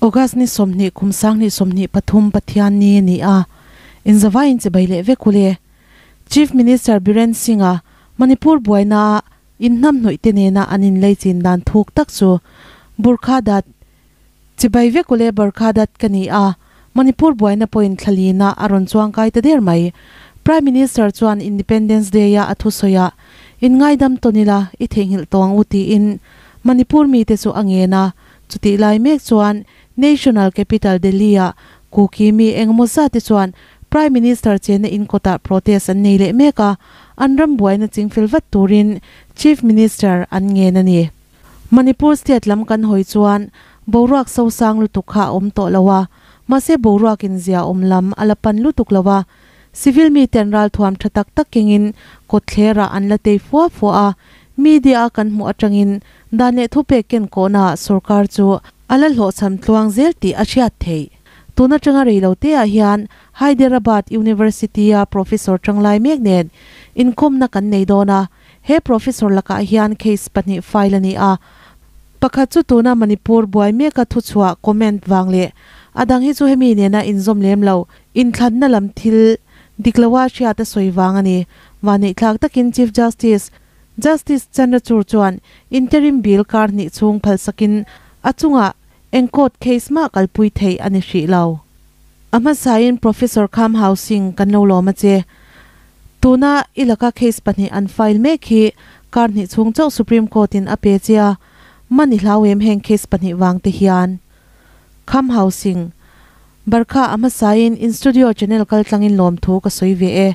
August ni 20 kum 2023 Pathianni a ni a, inzavaiin chibai leh vek ule. Chief Minister Biren Singh-a Manipur buaina inhnamhnawih te nena an inlei chin dan thuk tak chu Burkha Dat chibai vek ule Burkha Dat ka ni a, Manipur buaina pawhin thlalina a rawn chuangkai ta der mai. Prime Minister chuan Independence Day-a a thusawiah Inngaidam tawn ila i theihnghilh tawh ang u tiin Manipur mite chu a ngen a, Chutih lai mek chuan National Capital Delhi-ah Kuki mi engemaw zate chuan Prime Minister chenna in kawtah protest an nei leh mek a, an ram buaina chingfel vat turin Chief Minister an ngen a ni. Manipur state lam kan hawi chuan boruak sosang lutuk kha a awm tawh lo a, mahse boruak in zia awm lam a la pan lutuk lo a, civil miten ralthuam tha tak tak kengin kawtthlerah an la tei fua fua a, media a kan hmuh atangin Dan leh thupek ken kawhnaah sorkar chu a la hlawhchham tluang zel tih a hriat theih. Tun atanga rei lo teah hian Hyderabad University-a Professor tanglai mek nen inkawmna kan nei dawn a, he Professor lakah hian case pahnih file a ni a, pakhat chu tuna Manipur buai meka thuchhuah comment vang leh a dang hi chu hemi nena inzawm lem lo inthlanna lam thil dik loa hriat a sawi vang a ni. Vaneihthlak takin Chief Justice Justice Chandrachur chuan interim bill kar hnih chhung phalsakin a chungah eng court case mah kalpui theih a ni hrih lo. A hmasain Professor Kham Housing kan lo lawm a che. Tuna i laka case pahnih an file mek hi kar hnih chhung chauh Supreme Court in a pe che a, man i hlau em heng case pahnih vang te hian? Kham Housing, Barkha a hmasain in studio channel kaltlangin lawmthu ka sawi ve e.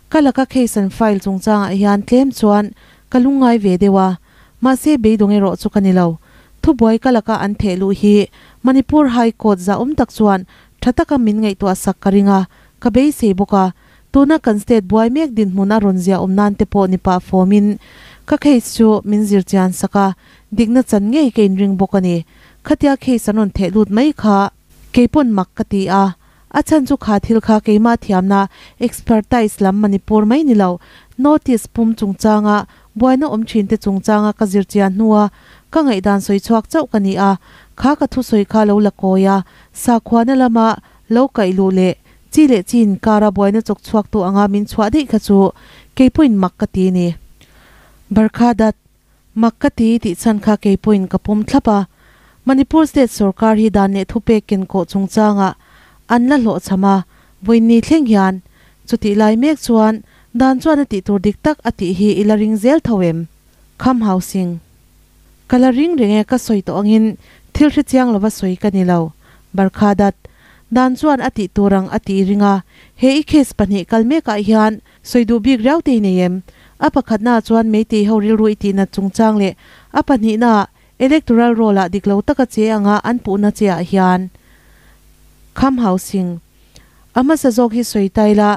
Ka laka case an file chungchangah hian tlem chuan ka lungngai ve deuh a, mahse beidawng erawh chu ka ni lo. Thubuai ka laka an theh luh hi Manipur High Court zahawm tak chuan tha taka min ngaihtuah sak ka ring a, ka beisei bawk a. Tuna kan state buai mek dinhmun a rawn ziah awm nan te pawh ni pah fawmin ka case chu min zir chian sak a, dikna chan ngei ka inring bawk a ni. Khatia case an rawn theh lut mai kha. Keipawn mak ka ti a, a chhan chu kha thil kha keimah thiamna expertise lam Manipur mai ni lo, notice pum chungchanga buaina awm thin te chungchanga ka zir chian hnua ka ngaihdan sawi chhuak chauh ka ni a, kha ka thusawi kha lo la kawi a, sakhuana lama lo kaih luh leh chi leh chi inkara buaina chawk chhuaktu anga min chhuah daih kha chu keipawhin mak ka ti ni. Barkha Dat. Mak ka ti tih chhan kha kei pawhin ka pawm thlap a, Manipur state sorkar hi dan leh thupek kenkawh chungchangah an la hlawhchham a, vawiinni thleng hian chutih lai mek chuan dan chuan a tih tur dik tak a tih hi i la ring zel tho em? Kham Housing. Ka la ring reng e ka sawi tawh angin thil hre chiang lova sawi ka ni lo. Barkha Dat. Dan chuan a tih tur ang a tih ring a, he i case pahnih kal mekah hian Sawi duh bik riau te i nei em? A pakhatnaah chuan Meitei ho rilru i tihnat chungchang leh a pahnihnaah Electoral Roll-ah dik lo taka che anga an puhna che ah hian Kham Housing a hmasa zawk hi sawi ta ila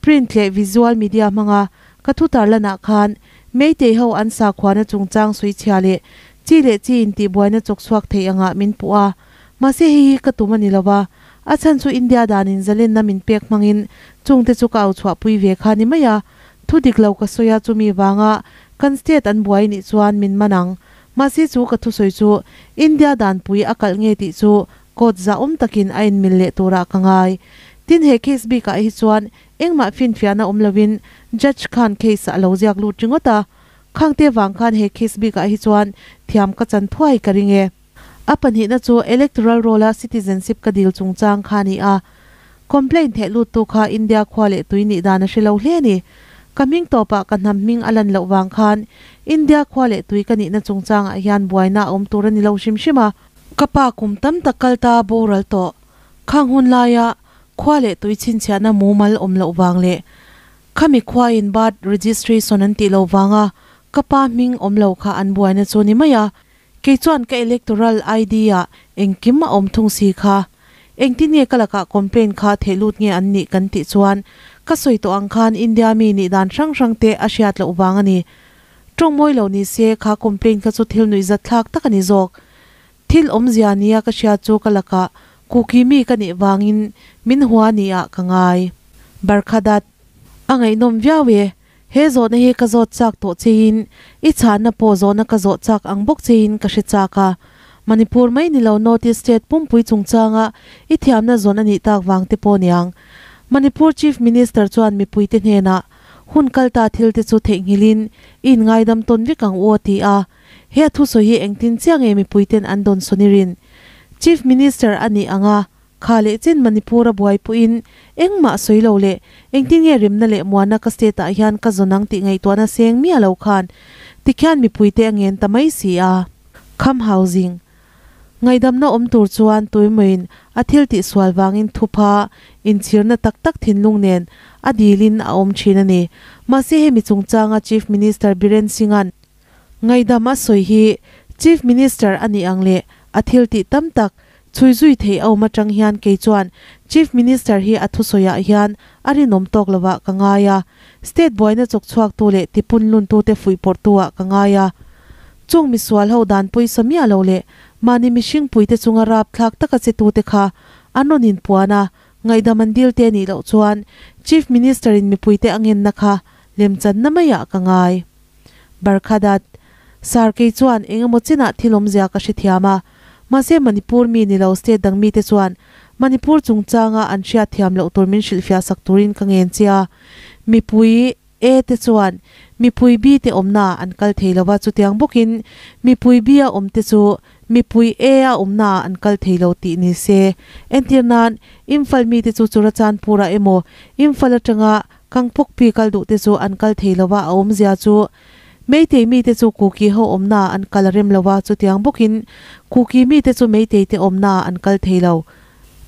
print leh visual media hmanga ka thu tarlanah khan Meitei ho an sakhuana chungchang sawi chhia leh chi leh chi intihbuaina chawk chhuak thei angah min puh a. Mahse hei hi ka tum a ni lo va, a chhan chu India danin zalenna min pek hmangin chungte chu ka au chhuahpui ve kha ni mai a, thu dik lo ka sawi a chumi vanga kan state an buai nih chuan min man ang. Mahse chu ka thusawi chu India danpui a kalh nge tih chu court zahawm takin a inmil leh turah ka ngai. Tin he case bikah hi chuan engmah finfiahna awm lovin judge khan case a lo ziak lut ringawt a, khangte vang khan he case bikah hi chuan thiam ka chan thuai ka ring e. A pahnihna chu Electoral Roll-a citizenship ka dil chungchang kha a ni a. Complaint theh luttu kha India khua leh tui nih dan a hre lo hle a ni. Ka hming tawpah ka hnam hming a lan loh vang khan India khua leh tui ka nihna chungchangah hian buaina a awm tur a ni lo hrim hrim a. Ka pa kum tam tak kal ta boral tawh. Khang hun laia khua leh tui chhinchhiahna mumal awm loh vang leh khami khuain birth registration an tih loh vanga ka pa hming awm lo kha an buaina chu ni mai a. Kei chuan ka electoral ID ah engkim a awm thung si kha. Engtin nge ka lakah complaint kha theh lut nge an nih kan tih chuan ka sawi tawh ang khan India mi nih dan hrang hrang te a hriat loh vang a ni. Tawng mawi lo ni se kha complaint kha chu thil nuihzat thlak tak a ni zawk. Thil awmzia nia ka hriat chu ka lakah Kuki mi ka nih vangin min hua ni ah ka ngai. Barkhadat. A ngaihnawm viau e. He zawhna hi ka zawt chak tawh chein, i chhanna pawh zawhna ka zawh chak ang bawk chein ka hre chak a. Manipur mai ni lo North East state pumpui chungchanga i thiamna zawn a nih tak vang te pawh niang. Manipur Chief Minister chuan mipuite hnenah hun kal ta thil te chu theihnghilhin i inngaidam tawn vek ang u a ti a. He a thusawi hi engtin chiah nge mipuiten an dawn sawn i rin? Chief Minister a nih ang a, kha leh chin Manipur a buaipuiin engmah sawi lo leh engtin nge remna leh muanna ka state ah hian ka zawn ang tih ngaihtuahna seng miah lo khan tikhian mipuite a ngen ta mai si a. Kham Housing Ngaihdamna awm tur chuan tuimawiin a thil tih sual vangin thupha inchhirna tak tak thinlung nen a dilin a awm thin a ni. Mahse hemi chungchanga Chief Minister Biren Singh-a'n ngaihdam a sawi hi Chief Minister a nih ang leh a thil tih tam tak chhui zui theih a awm atang hian kei chuan Chief Minister hi a thusawiah hian a rinawm tawk lovah ka ngai a, State buaina chawk chhuaktu leh tipunluntute fuihpawrhtu-ah ka ngai a. Chung misual ho dan pawisa miah lo leh mahni mihring puite chunga rapthlak taka che tute kha an rawn inpuan a, ngaihdam an dil te nih loh chuan Chief Minister in mipuite a ngenna kha lemchanna maiah ka ngai. Barkhadat, Sir kei chuan engemaw chinah thil awmzia ka hrethiam a, mahse Manipur mi ni lo state dang mite chuan Manipur chungchanga an hriatthiam loh tur min hrilhfiah sak turin ka ngen che a, mipui A te chuan mipui B te awmna an kal thei lo va, chutiang bawkin mipui B a awm te chu mipui A a awmna ah an kal thei lo tih ni se. Entir nan, Imphal mite chu Churachandpur-ah emaw Imphal atanga Kangpokpi kal duh te chu an kal thei lo va, a awmzia chu Meitei mite chu Kuki ho awmna ah an kal a rem lo va, chutiang bawkin Kuki mite chu Meitei te awmna ah an kal thei lo.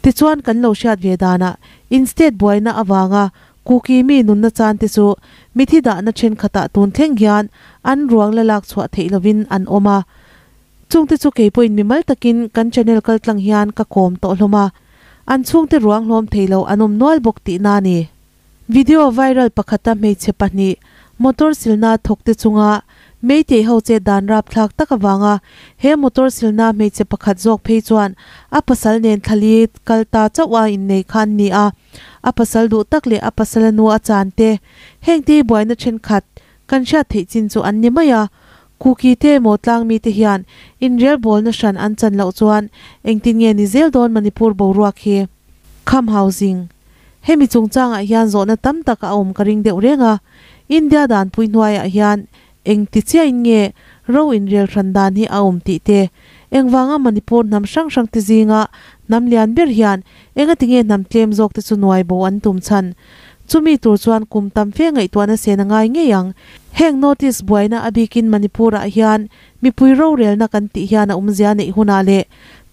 Tichuan kan lo hriat ve danah in state buaina avanga Kuki mi nunna chan te chu mithi dahna thenkhatah tun thleng hian an ruang la lak chhuah theih lovin an awm a. Chungte chu kei pawhin mimal takin kan channel kaltlang hian ka kawm tawh hlawm a, an chhungte ruang hlawm thei lo an awm nual bawk tihna a ni. Video viral pakhata hmeichhe pahnih motor silna thawkte chunga Meitei ho che dan rapthlak tak avanga he motor silna hmeichhe pakhat zawk phei chuan a pasal nen thlali kal ta chauh a innei kha an ni a, a pasal duh tak leh a pasala nu a chan te, heng te hi buaina thenkhat kan hriat theih chin chu an ni mai a. Kuki te emaw tlangmi te hian inrelbawlna hran an chan loh chuan engtin nge ni zel dawn Manipur boruak hi? Kham Housing Hemi chungchangah hian zawhna tam tak a awm ka ring deuh reng a, India danpui hnuaiah hian engti chiahin nge ro inrel hran dan hi a awm tih te, engvanga Manipur hnam hrang hrang te zinga hnam lian ber hian engati nge hnam tlem zawk te chu nuai bo an tum chhan? Chumi tur chuan kum tam fe ngaihtuahna sen a ngai ngei ang. Heng notice buaina a bikin Manipur-ah hian mipui rorelna kan tih hian a awmzia neih hunah leh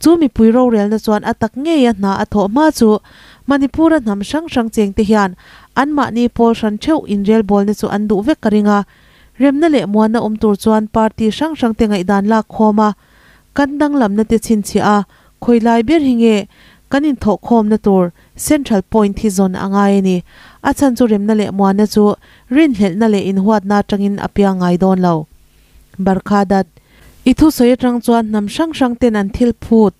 chu mipui rorelna chuan a tak ngei a hna a thawh hma chu Manipur-a hnam hrang hrang chengte hian anmahni pawl hran theuh inrelbawlna chu an duh vek ka ring a. Remna leh muanna awm tur chuan party hrang hrangte ngaihdan lak khawm a, kan danglamna te chhinchhiah a, khawi lai ber hi nge kan inthawhkhawmna tur central point hi zawn a ngai a ni. A chhan chu remna leh muanna chu rinhlelhna leh inhuatna atangin a piang ngai dawn lo. Barkhadat, I thusawi atang chuan hnam hrang hrang ten an thil phut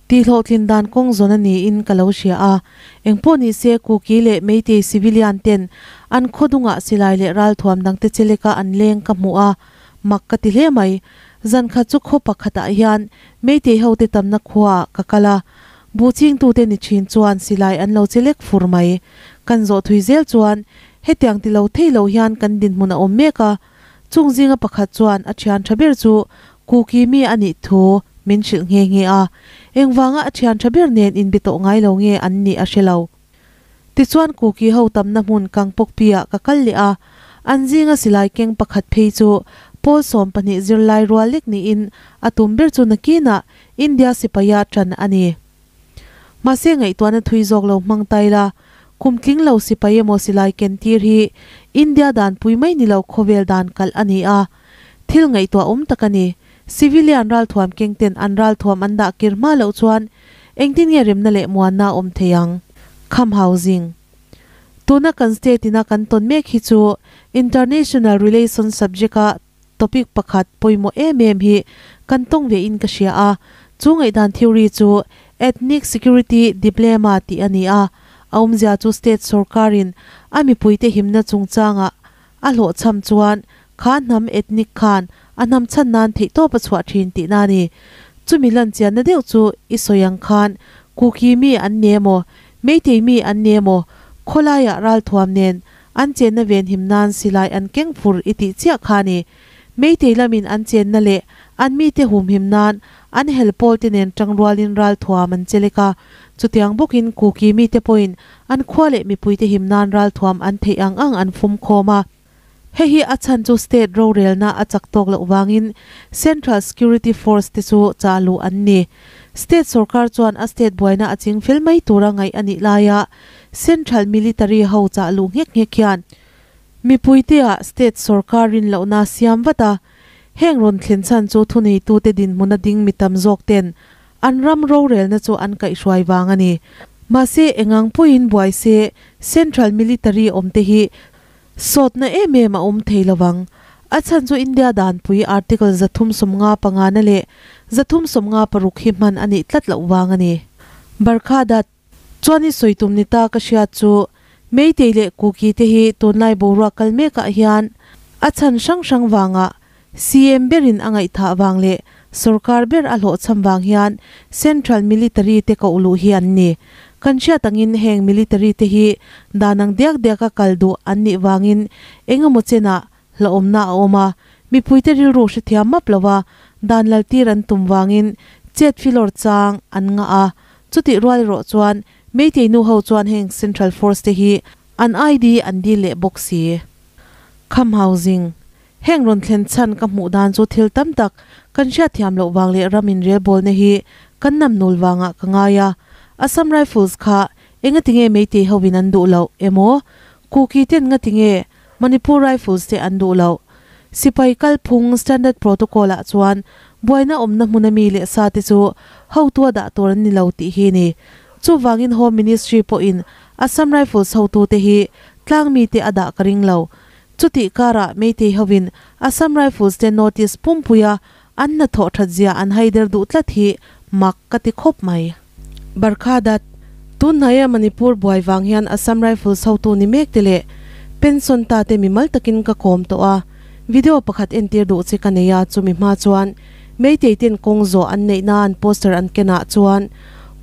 tih hlawhtlin dan kawng zawn a niin ka lo hria a. Engpawh ni se Kuki leh Meitei civilian ten an khaw dungah silai leh ralthuam dangte cheleka an leng ka hmuh a, mak ka ti hle mai. Zan khat chu khaw pakhatah hian Meitei hote tamna khuaah ka kal a, buh chingtute ni thin chuan silai an lo chelek fur mai. Kan zawh thui zel chuan hetiang ti lo thei lo hian kan dinhmun a awm mek a, Chung zinga pakhat chuan a thian tha ber chu Kuki mi a nih thu min hrilh nghe nghe a, engvanga a thian tha ber nen inbe tawh ngai lo nge an nih a hre lo. Tichuan Kuki ho tamna hmun Kangpokpi-ah ka kal leh a, an zinga silai keng pakhat phei chu pawl 12 zirlai rual lek niin a tum ber chu nakinah India sipaia tan a ni. Mahse ngaihtuahna thui zawk lo hmang tai la, kum tling lo sipai emaw silai ken tir hi India dan pui mai ni lo khawvel dan kalh a ni a. Thil ngaihtuah awm tak a ni. Civilian ralthuam keng ten an ralthuam an dah kir hma loh chuan engtin nge remna leh muanna a awm thei ang? Kham Housing Tuna kan state ina kan tawn mek hi chu International Relations subject a Topic pakhat pawimawh em em hi kan tawng ve in ka hria a, chu ngaihdan theory chu Ethnic Security Diplema tih a ni a, a awmzia chu state sorkarin a mipuite himna chungchangah a hlawhchham chuan kha hnam ethnic khan a hnam chhan nan theihtawp a chhuah thin tihna a ni. Chumi lan chianna deuh chu i sawi ang khan Kuki mi an ni emaw, Meitei mi an ni emaw, khawlaiah ralthuam nen an chenna venhim nan silai an keng fur i tih chiah kha a ni. Meitei lamin an chenna leh an mite humhim nan an hel pawlte nen tangrualin ralthuam an chelek a. Chutiang bawkin Kuki mite pawhin an khua leh mipuite him nan ralthuam an theih ang ang an fum khawm a. Hei hi a chhan chu state rorelna a chak tawk loh vangin Central Security Force te chu chah luh an ni. State sorkar chuan a state buaina a ching fel mai tura ngaih a nih laia Central Military ho chah luh nghek nghek hian mipuitea state sorkar rin lohna siam vat a. Heng rawn thlen chhan chu thuneitute dinhmuna ding mi tam zawk ten an ram rorelna chu an kaihhruai vang a ni. Mahse engang pawhin buai se Central Military awmte hi Sawtna em em a awm thei lo vang. A chhan chu India danpui Article 355 na leh 356 hi hman a nih tlat loh vang a ni. Barkha Dat chuan i sawi tum ni ta ka hriat chu Meitei leh Kuki te hi tunlai boruak kal mekah hian a chhan hrang hrang vangah CM berin a ngaihthah vang leh sorkar ber a hlawhchham vang hian Central Military te koh luh hi an ni. Kan hriat angin heng military te hi dan ang diak diaka kal duh an nih vangin eng emaw chenah hlauhawmna a awm a, mipuite rilru hrethiam map lova dan laltir an tum vangin chet filawr chang an ngah a. Chutih rual erawh chuan Meitei nu ho chuan heng Central Force te hi an ID an dil leh bawk si. Kham Housing. Heng rawn thlen chhan ka hmuh dan chu thil tam tak kan hriatthiam loh vang leh ram inrelbawlna hi kan nam nul vangah ka ngai a. Assam Rifles kha engatinge Meitei hovin an duh loh emaw, Kuki ten ngatinge Manipur Rifles te an duh loh? Sipai kalphung Standard Protocol ah chuan buaina awmna hmuna mi leh sa te chu hotu a dah tur an ni lo tih hi ni. Chuvangin Home Ministry pawhin Assam Rifles hotute hi tlangmite a dah ka ring lo. Chutih karah Meitei hovin Assam Rifles te notice pumpuia an hnathawh that zia an haider duh tlat hi mak ka ti khawp mai. Barkha Dat, Tun hnaia Manipur buai vang hian Assam Rifles hotu ni mek te leh pension ta te mimal takin ka kawm tawh a, video pakhat entir duh che ka nei a, chumi hma chuan Meitei ten kawng zawh an neihna an poster an kenah chuan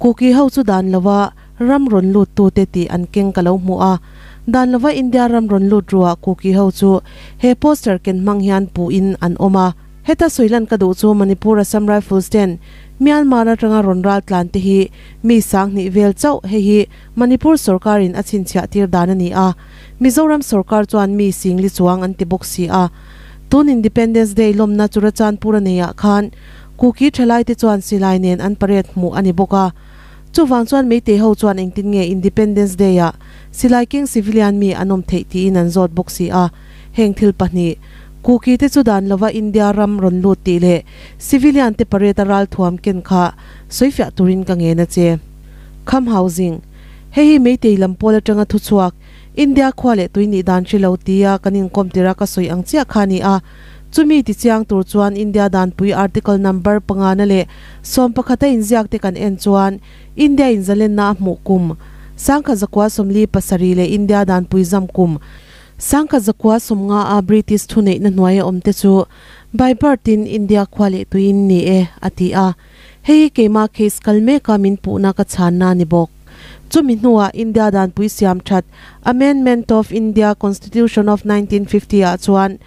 Kuki ho chu dan lova ram rawn lut tute tih an keng ka lo hmu a, dan lova India ram rawn lut ruah Kuki ho chu he poster ken hmang hian puhin an awm a. Heta sawilan ka duh chu Manipur Assam Rifles ten Myanmar atanga rawn ral tlan te hi mi 2000 vel chauh hei hi Manipur sorkarin a chhinchhiah tir dan a ni a, Mizoram sorkar chuan mi 4000 chuang an ti bawk si a. Tun Independence Day lawmna Churachandpur a neiah khan Kuki thalaite chuan silai nen an parade hmuh a ni bawk a. Chuvang chuan Meitei ho chuan engtin nge Independence Day ah silai keng civilian mi an awm theih tiin an zawt bawk si a. Heng thil pahnih, Kuki te chu dan lova India ram rawn lut tih leh civilian te parade a ralthuam ken kha sawifiah turin ka ngen a che. Kham Housing, Hei hi Meitei lam pawl atanga thuchhuak, India khua leh tui nih dan hre lo tia kan inkawm tira ka sawi ang chiah kha a ni a. Chumi tichiang tur chuan India danpui Article number pangana leh 11 a inziak te kan en chuan India in zalenna a hmuh kum 1947 leh India danpui zam kum 1950 a British thuneihna hnuaia awm te chu by birth in India khua leh tuiin ni e a ti a. Hei hi keimah case kal meka min puhna ka chhanna a ni bawk. Chumi hnuah India danpui siam that Amendment of India Constitution of 1950 ah chuan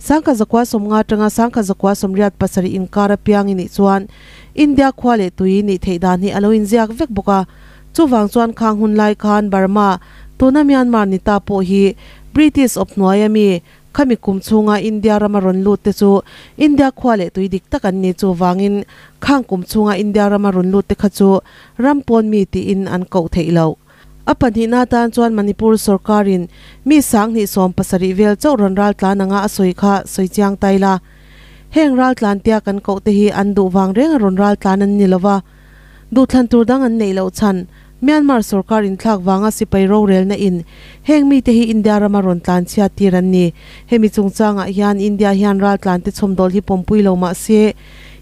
1950 atanga 1987 inkar apiang i nih chuan India khua leh tui nih theih dan hi a lo inziak vek bawk a. Chuvang chuan khang hun lai khan Burma, tuna Myanmar ni ta pawh hi British awp hnuaia mi Khami kum chhunga India rama rawn lut te chu India khua leh tui dik tak an ni. Chuvangin khang kum chhunga India rama rawn lut te kha chu ram pawn mi tiin an koh theih loh. A pahnihna atan chuan Manipur sorkarin mi 2070 vel chauh rawn ral tlan anga a sawi kha sawi chiang tai la. Heng ral tlan tia kan koh te hi an duh vang renga rawn ral tlan an ni lova. Duhthlan tur dang an neih loh chhan, Myanmar sorkar inthlak vanga sipai rorelna in heng mite hi India rama rawn tlan chhiat tir an ni. Hemi chungchangah hian India hian raltlante chhawmdawl hi pawmpui lo mah se,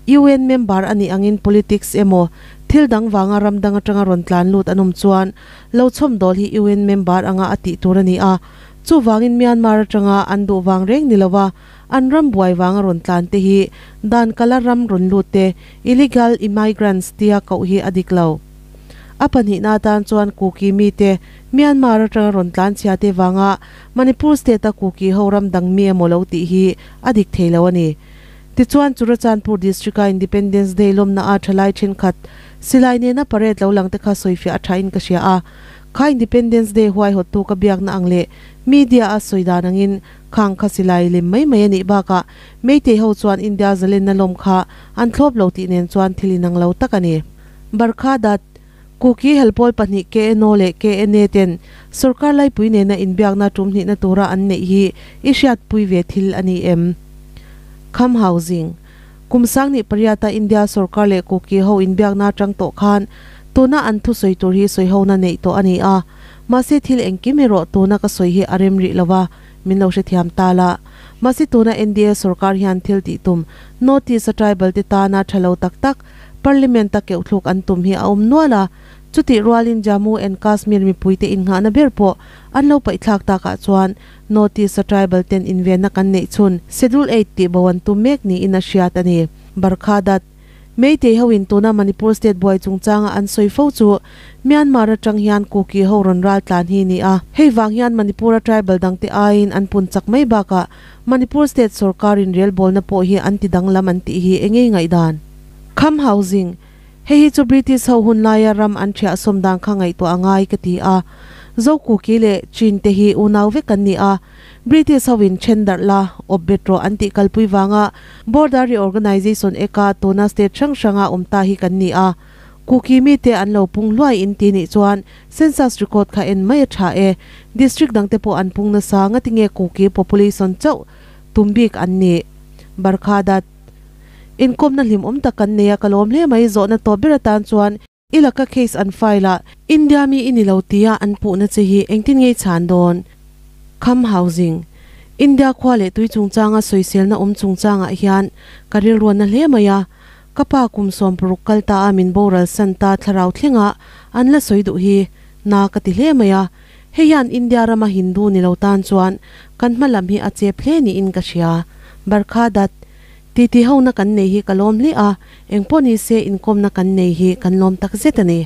UN member a nih angin politics emaw thil dang vanga ram dang atanga rawn tlan lut an awm chuan lo chhawmdawl hi UN member anga a tih tur a ni a. Chuvangin Myanmar atanga an duh vang reng ni lova. an ram buai vanga rawn tlan te hi dan kala ram rawn lut te, illegal immigrants, tia koh hi a dik lo. A pahnihna atan chuan Kuki mite Myanmar atanga rawn tlan chhia te vanga Manipur state a Kuki ho ram dang mi emaw lo tih hi a dik thei lo a ni. Tichuan Churachandpur district a Independence Day lawmna a thalai thenkhat silai nena parade lo lang te kha sawifiah a thain ka hria a. Kha Independence Day huaihawttu ka biakna ang leh media a sawi dan angin khang kha silai lem mai mai a nih bakah Meitei ho chuan India zalenna lawm kha an thlawp lo tih nen chuan thil inang lo tak a ni. Barkha Dat, Kuki helpawl pahnih KNO leh KNA ten sorkar laipui nena inbiakna tum hnihna tura an neih hi i hriatpui ve thil a ni em? Kham Housing, Kum sangnih pariata India sorkar leh Kuki ho inbiakna atang tawh khan tuna an thusawi tur hi sawihona neih tawh a ni a, mahse thil engkim erawh tuna ka sawi hi a rem rih lo a, min lo hrethiam ta la. Mahse tuna NDA sorkar hian thil tih tum North East a tribal te tana tha lo tak tak Parliament-a keuhthluk an tum hi a awm nual a, chutih rualin Jammu and Kashmir mipuite innghahna ber pawh an lo paihthlak takah chuan North East-a tribal ten invenna kan neih chhun Schedule Eight tih bo an tum mek niin a hriat a ni. Barkha Dutt, Meitei hoin tuna Manipur state buai chungchanga an sawi fo chu Myanmar atang hian Kuki ho rawn ral tlan hi ni a, hei vang hian Manipur-a tribal dangte aiin an pun chak mai bakah Manipur state sorkarin relbawlna pawh hi an ti danglam an tih hi engei ngaihdan? Kham Housing, Hei hi chu British ho hun laia ram an thiah sawm dan kha ngaihtuah a ngai ka ti a. Zokuki leh Chin te hi unau vek an ni a. British ho in then darh la, awp bet rawh an tih kalpui vanga Border Reorganisation eka tuna state hrang hranga awm ta hi kan ni a. Kuki mite an lo pung hluai in ti nih chuan Census record kha en mai a tha e. District dangte pawh an pung nasa ngatinge Kuki population chauh tum bik an nih? Barkha Dat. Inkawmna hlimawm tak kan nei a, ka lawm hle mai. Zawhna tawp ber atan chuan i laka case an file a, India mi i ni lo tia an puhna che hi engtin nge i chhan dawn? Kham Housing, India khua leh tui chungchanga sawiselna awm chungchangah hian ka rilruanna hle mai a, ka pa kum 60 kal ta a min boral san ta thlarau thlenga an la sawi duh hi na ka ti hle mai a, hei hian India rama Hindu ni lo tan chuan kan hma lam hi a chep hle niin ka hria. Barkha Dat, Titi hona kan nei hi ka lawm hle a, engpawh ni se inkawmna kan nei hi kan lawm tak zet a ni.